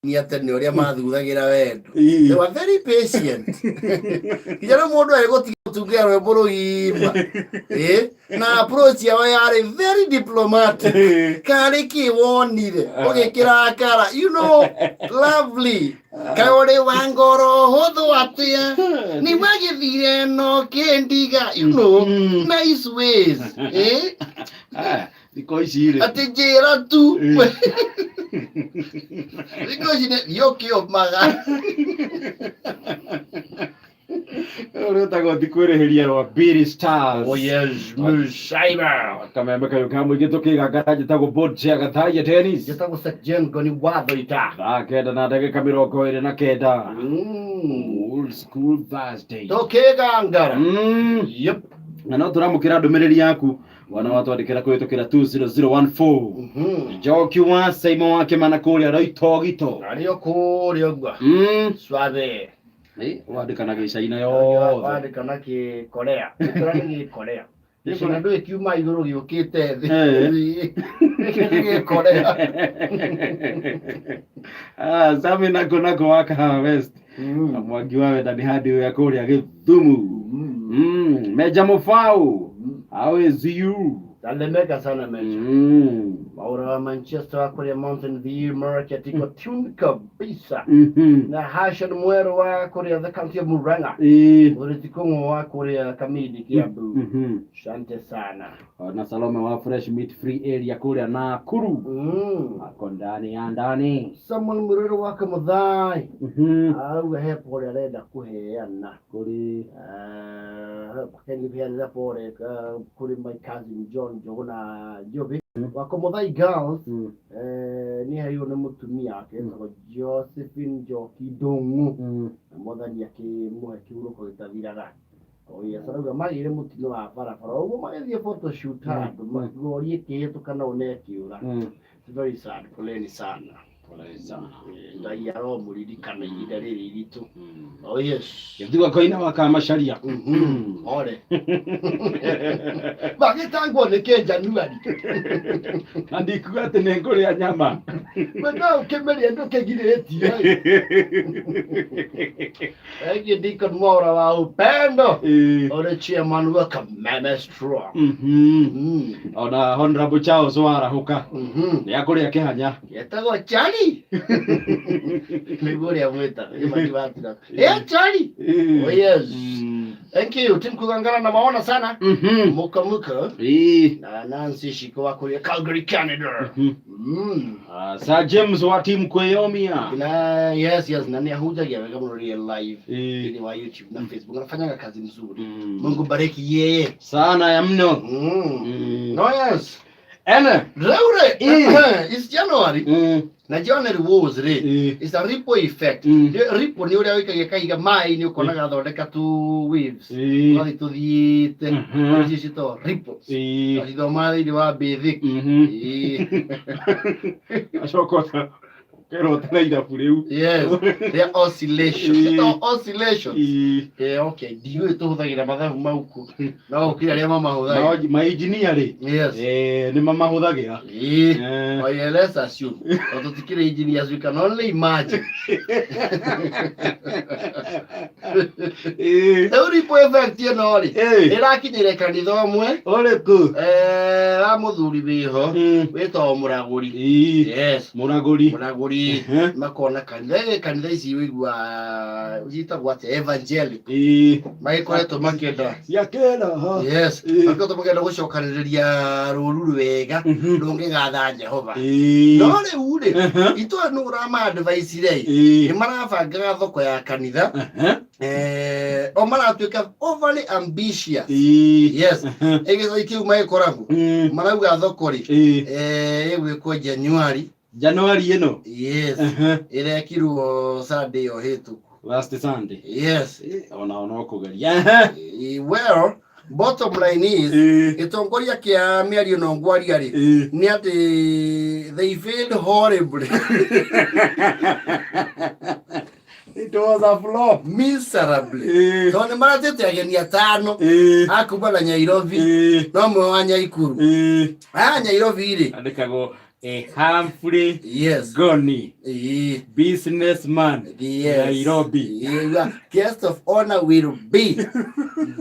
Ni atene ũrĩa mathuthagĩra wendo. They were very patient. Nginya rĩu mũndũ agĩgũtiga gũtungĩra rwĩmbo rũgima. Ĩ, na approach yao yarĩ very diplomatic. Karĩ kĩ wonire ũgĩkĩrakara, you know, lovely. Kaĩ ũrĩ wa ngoro hũthũ atĩa nĩ wagĩthire no kĩndiga, you know, nice ways. Ĩ, Ah, thikũ ici rĩ atĩ njĩra tu. Thikũ ici nĩ thiĩ ũkĩũmaga. Rũrũ rwĩtagwo thikwĩrĩhĩria rwa Billy Stars. Oh yes, Musaiba. Kameme kayũ ka mũingĩ tũkĩgangara njĩtagwo Board Chair Gathaiya Dennis. Njĩtagwo Sekjen Ngoni wa Thoita. Thaa 9 na ndagĩka 29. Old School Thursday. Tũkĩgangara. Yep. Na no tũramũkĩra ndũmĩrĩri yaku wana watwandĩkĩra kũhĩtũkĩra 20014. Njoki wa Saimo wa Kĩmana kũrĩa Roitogito. Arĩ o kũrĩa ũguo. Suave. Ĩ, wandĩka na gĩcaina yothe. Wandĩka na Gĩkorea. Gĩkora nĩ Gĩkorea. Gĩcaina ndũĩ kiuma igũrũ gĩũkĩte thĩ. Gĩkĩ nĩ Gĩkorea. Ah, Sami nako nako wa Kahawa West. Na Mwangi wa wenda nĩ handi ũrĩa kũrĩa Gĩthumu. Meja Mũbaũ. How is you? Talemeka sana Meja. Maura wa Manchester wa kũrĩa Mountain View Market iko tuned kabisa. Na Hashan Mweru wa kũrĩa the county of Murang'a. Mũrĩti Kũng'ũ wa kũrĩa Kamidi Kiambu. Asante sana. Na Salome wa Fresh Meat Free Area kũrĩa Nakuru. Ako ndani ya ndani. Samuel Mũrĩrĩ wa Kamũthai. Auga he pole arenda kũheana. Kũrĩ Kũheanĩra pole kũrĩ my cousin John Njũgũna Njobi wa Kamũthai Girls. Nĩ heirwo nĩ mũtumia wake wĩtagwo Josephine Njoki Ndũng'ũ. Na Mwathani akĩmũhe kĩhurũko gĩtathiraga. Oh yes, arauga magĩire mũtino wa barabara ũguo magĩthiĩ photoshoot handũ ngori ĩkĩhĩtũka nao na ĩkĩũra. It's very sad, poleni sana. Poleni sana. Ngai aromũririkana ihinda rĩrĩ iritũ. Oh yes. Gĩthua koina wa Kamacharia. Ore. Magĩtangwo nĩ kĩ Januari. Na ndikuga atĩ nĩ ngũrĩa nyama. We no ũkĩmĩrĩe ndũkĩgirĩtie. Thank you, Deacon Mwaura wa Upendo. Ore chairman wa Kameme Strong. Ona Honorable Charles warahũka. Nĩ akũrĩa kĩhanya. Getagwo Chari. Nĩguo ũrĩa mwĩtaga. Gĩmani watira. Eh, Chari. Oh yes. Thank you. Tim Kugangana na maona sana. Muka muka. Na Nancy Shiko wa kũrĩa Calgary, Canada. Ah, Sir James wa team Kweyomia. Na yes, na nĩ ahunjagia wega mũno real live thĩinĩ wa YouTube na Facebook. Anafanyaga kazi mzuri. Mungu bariki yeye. Sana ya mno. No yes. Ene. Rĩu rĩ, it's January. Na January woes rĩ, it's a ripple effect. Ripple nĩ ũrĩa wĩkagia kahiga maĩ-inĩ ũkona gathondeka tu waves. Tũgathiĩ tũthiĩte. Icio ciĩtagwo ripples. Twacithoma thĩinĩ wa basic. Acoka ũkerwo ũtare irabu rĩu. Yes, they are oscillations. Ciĩtagwo oscillations. Okay, ndiũĩ tũhũthagĩra mathabu mau kũ. No gũkĩrĩ arĩa mamahũthagĩra. Mainjinia rĩ, nĩ mamahũthagĩra. Oh yeah, let's assume. Tondũ tũtikĩrĩ engineers, we can only imagine. Rĩu ripple effect ĩno rĩ, ĩrakinyĩire kanitha ũmwe. Ũrĩkũ? Wa mũthuri wĩho wĩtagwo Mũragũri. Yes. Mũragũri. Mũragũri. Makona kanitha, kanitha ici wĩigua ciĩtagwo atĩa, evangelical. Magĩkoretwo makĩenda Cia kĩroho. Yes. Magĩkoretwo makĩenda gũcokanĩrĩria rũru rwega rũngĩgatha Jehova. No rĩu rĩ, itũra nũ ũrama advice rĩ, nĩ marabangaga thoko ya kanitha. O maratuĩka overly ambitious. Yes. Gĩcagi kĩu magĩkoragwo marauga thoko rĩ, ĩgwĩkwo January. January ĩno? Yes. Ĩrekirwo Sunday ĩyo hĩtũku. Last Sunday. Yes. Ona no kũgeria. Well, bottom line is, gĩtongoria kĩa mĩario no ngwaria rĩ, nĩ atĩ they failed horribly. It was a flop. Miserably. Tondũ nĩ maratĩte ageni atano a kuma na Nyairobi, no mwe wa Nyaikuru. Aya Nyairobi rĩ. Andĩkagwo Humphrey Yes. Goni, Ĩĩ. businessman, Yes. Nairobi. Yeah. Guest of honor will be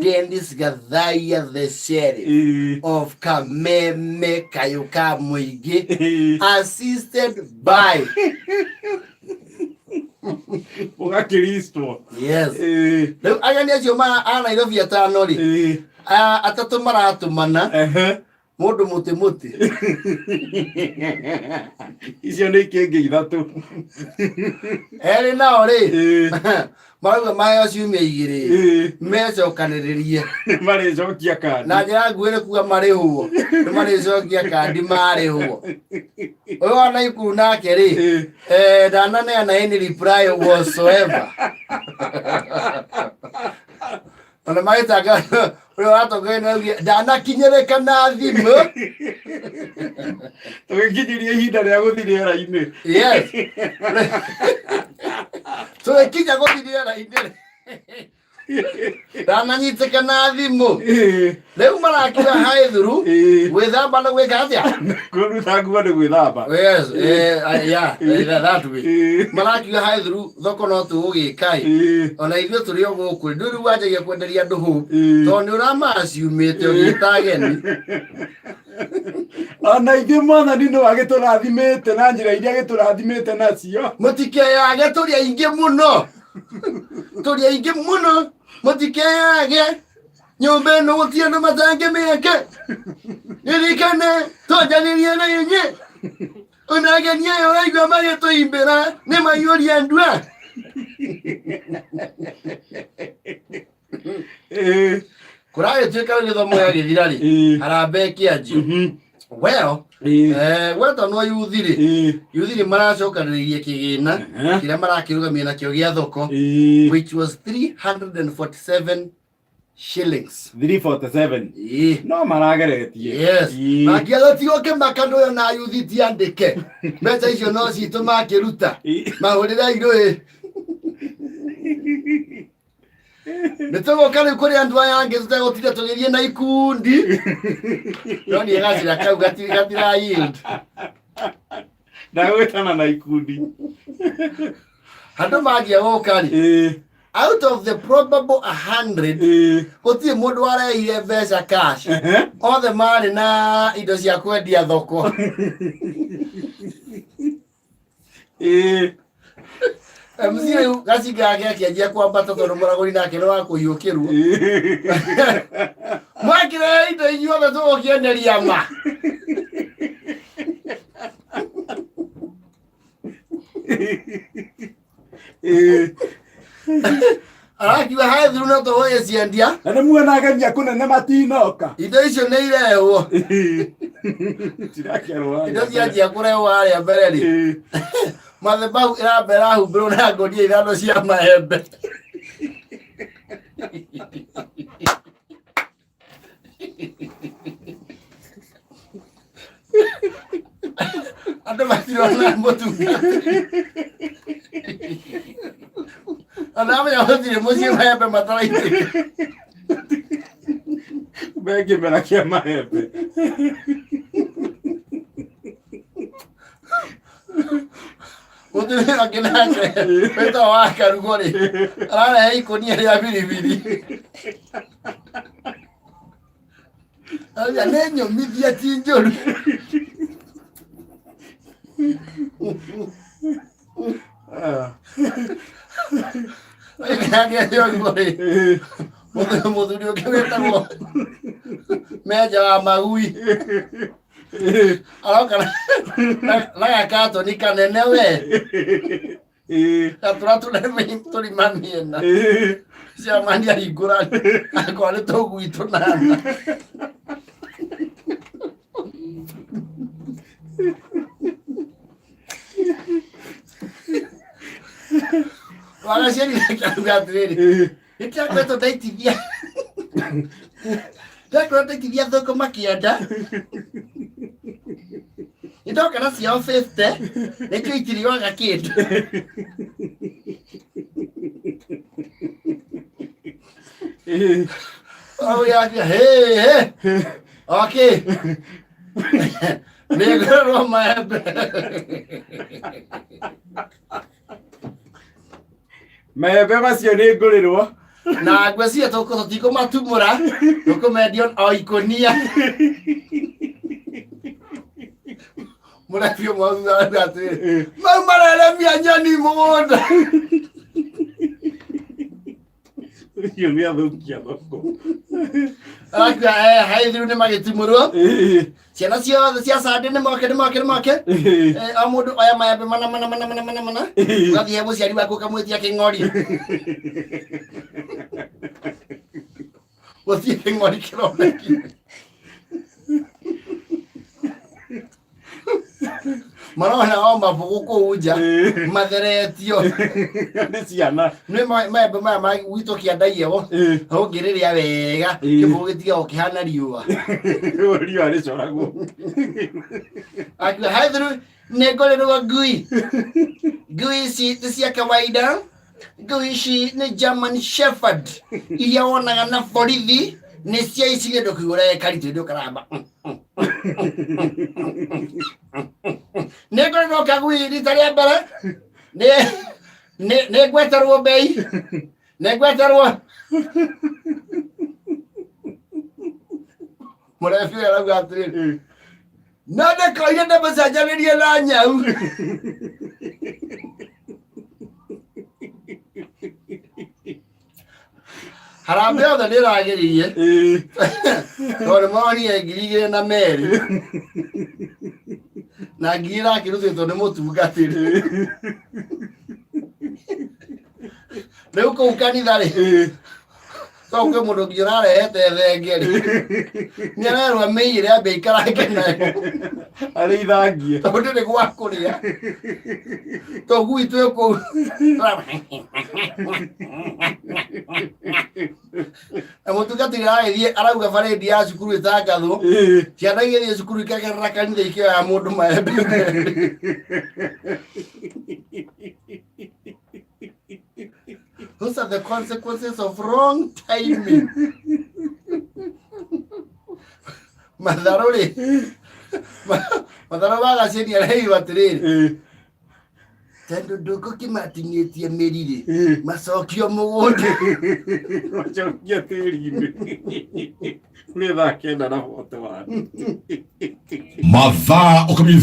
Dennis Gathaiya, the sheriff of Kameme Kayuka Muigi, assisted by Ũgakĩrictwo. Yes. Rĩu ageni acio a Nairobi atano rĩ, atatũ maratũmana mũndũ mũtĩ mũtĩ. Icio nĩ ikĩngĩ ithatũ. Erĩ nao rĩ, marauga maheo ciumia 2 mecokanĩrĩrie. Marĩcokia kandi. Na njĩra nguhĩ nĩ kuga marĩhwo, nĩ marĩcokia kandi marĩhwo. Ũyũ wa Naikuru nake rĩ, ndananeana any reply whatsoever. Ona magĩtanga ũrĩa ũratongoria nĩ augire ndanakinyĩrĩka na thimũ. Tũgĩkinyĩria ihinda rĩa gũthiĩ rĩera-inĩ. Yes. Tũgĩkinya gũthiĩ rĩera-inĩ. Ndananyitĩka na thimũ. Rĩu marakiuga haithuru gwĩthamba na gwĩka atĩa? Kũruta nguo nĩ gwĩthamba. Yes, yeah, that way. Marakiuga haithuru thoko no tũgũgĩka ĩ. Ona ithuĩ tũrĩ o gũkũ ndũĩ rĩu wanjagia kwenderia andũ hope. Tondũ nĩ ũramaciumĩte ũgĩta ageni. Ona ithuĩ mwathani nĩ wagĩtũrathimĩte na njĩra iria agĩtũrathimĩte nacio. Mũtikeyage tũrĩ aingĩ mũno. Tũrĩ aingĩ mũno. Mũtikeyage. Nyũmba ĩno gũtirĩ andũ matangĩmĩake. Ririkane twanjanĩrie na inyuĩ. Ona ageni aya ũraigua magĩtũimbĩra nĩ maiyũria ndua. Kũragĩtuĩka rĩu gĩthomo gĩagĩthira rĩ, harambee kĩanjio. Well, gwetwo no yuthi rĩ, yuthi rĩ maracokanĩrĩirie kĩgĩna kĩrĩa marakĩrũgamia nakĩo gĩa thoko, which was 347 shillings. 347. Ĩĩ. No marageretie. Yes. Makiaga tigo kĩmaka ndũyo na yuthi ti andĩke. Mbeca icio no citũ makĩruta. Mahũrĩra irũĩ. Nĩ tũgũka rĩu kũrĩ andũ aya angĩ tũtegũtinda tũgĩthiĩ na ikundi. No niĩ gacĩra kau gatira yield. Ndagwĩtana na ikundi. Andũ manjia gũka rĩ, out of the probable 100, gũtirĩ mũndũ warehire mbeca cash. Othe marĩ na indo cia kwendia thoko. MC rĩu gacinga gake akĩanjia kwambata tondũ mũragũri nake nĩ wa kũhiũkĩrwo. Mwakĩrehe indo inyuothe tũgũkĩenderia ma. Arakiuga hae thuru no tũgũgĩciendia. Na nĩ muona ageni a kũnene matinoka. Indo icio nĩ irehwo. Tirakerwo. Indo cianjia kũrehwo harĩa mbere rĩ, madhabahu ĩramba ĩrahumbĩrwo na ngũnia ithano cia maembe. Andũ matirona mũtungatĩri. Ona amenya gũtirĩ mũciĩ maembe mataraitĩka. Mekĩmera kĩa maembe. Mũtumia ũngĩ nake wĩtagwo wa Karugo rĩ, ararehe ikũnia rĩa biribiri. Arauga nĩ nyũmithie ti njũru. Nake ũguo rĩ, mũthuri ũngĩ wĩtagwo Menja wa Magui aroka na gakatoni kanene we, gatũra tũrima mĩena ciamani ahingũra akwa nĩ tũgui tũnana. Wagaciari nake auga atĩrĩrĩ, nĩtĩakoretwo ndaitithia ndakorwo ndaitithia thoko makĩenda nĩndoka na ciao 50 nĩkĩo itirioaga kĩndũ. Auga, hey, hey. Okay. Nĩngũrĩrwo maembe. Maembe macio nĩ ngũrĩrwo. Na ngwĩciria tũtikũmatumũra, tũkũmendio o ikũnia. Mũrebi ũmwe thutha arauga atĩrĩrĩ, mau mareremia nyoni mũgũnda. Ũcio nĩ athũkia thoko. Arakiuga haithiru nĩ magĩtumũrwo. Ciana ciothe cia Sunday nĩ moke, nĩ moke, nĩ moke. O mũndũ oya maembe mana mana mana mana mana mana. Ũgathiĩ he mũciari waku ũkamwĩtia kĩng'ori. Gũthiĩ kĩng'ori kĩronekire. Marona o mabũgũ kũu nja matheretio. Nĩ ciana. Nĩ maembe maya ma gwitũ kĩandaiewo ũngĩrĩrĩa wega kĩbũgũ gĩtigagwo kĩhana riũa. Riũa rĩcoragwo. Akiuga haithiru nĩ ngũrĩrwo ngui. Ngui ici ti cia kawaida. Ngui ici nĩ German Shepherd iria wonaga na borithi nĩ cia ici nĩ ndũkigũra karitũ ndũ karamba. Nĩ ngũrĩrwo kagui rita rĩa mbere nĩ nĩ nĩ ngweterwo mbei nĩ ngweterwo mũrebi ũyũ arauga atĩrĩrĩ na ndĩkoire ndĩmũcenjanĩrie na nyau. Harambee yothe nĩ ĩragĩrĩire tondũ nĩ monire 2002 na ngiri ĩrakĩrutĩtwo nĩ mũtungatĩri. Rĩu kũu kanitha rĩ, to kwĩ mũndũ nginya ũrarehete thenge rĩ, nĩ arerwo amĩiyĩre ambe aikarange nayo. Arĩithangie. Tondũ ndĩrĩ gwa kũrĩa. To ngui twĩ kũu. Na mũtungatĩri aragĩthiĩ arauga barĩndi ya cukuru ĩtangathwo, ciana igĩthiĩ cukuru ikagerera kanitha ikĩoya mũndũ maembe. Those are the consequences of wrong timing. Matharũ rĩ, matharũ magacĩri areirwo atĩrĩrĩ, tondũ ndũngũkĩmatinĩtie mĩri rĩ, macokio mũgũnda. Macokia tĩri-inĩ. Nĩ thaa 9:41. Mathaa ũkamenya.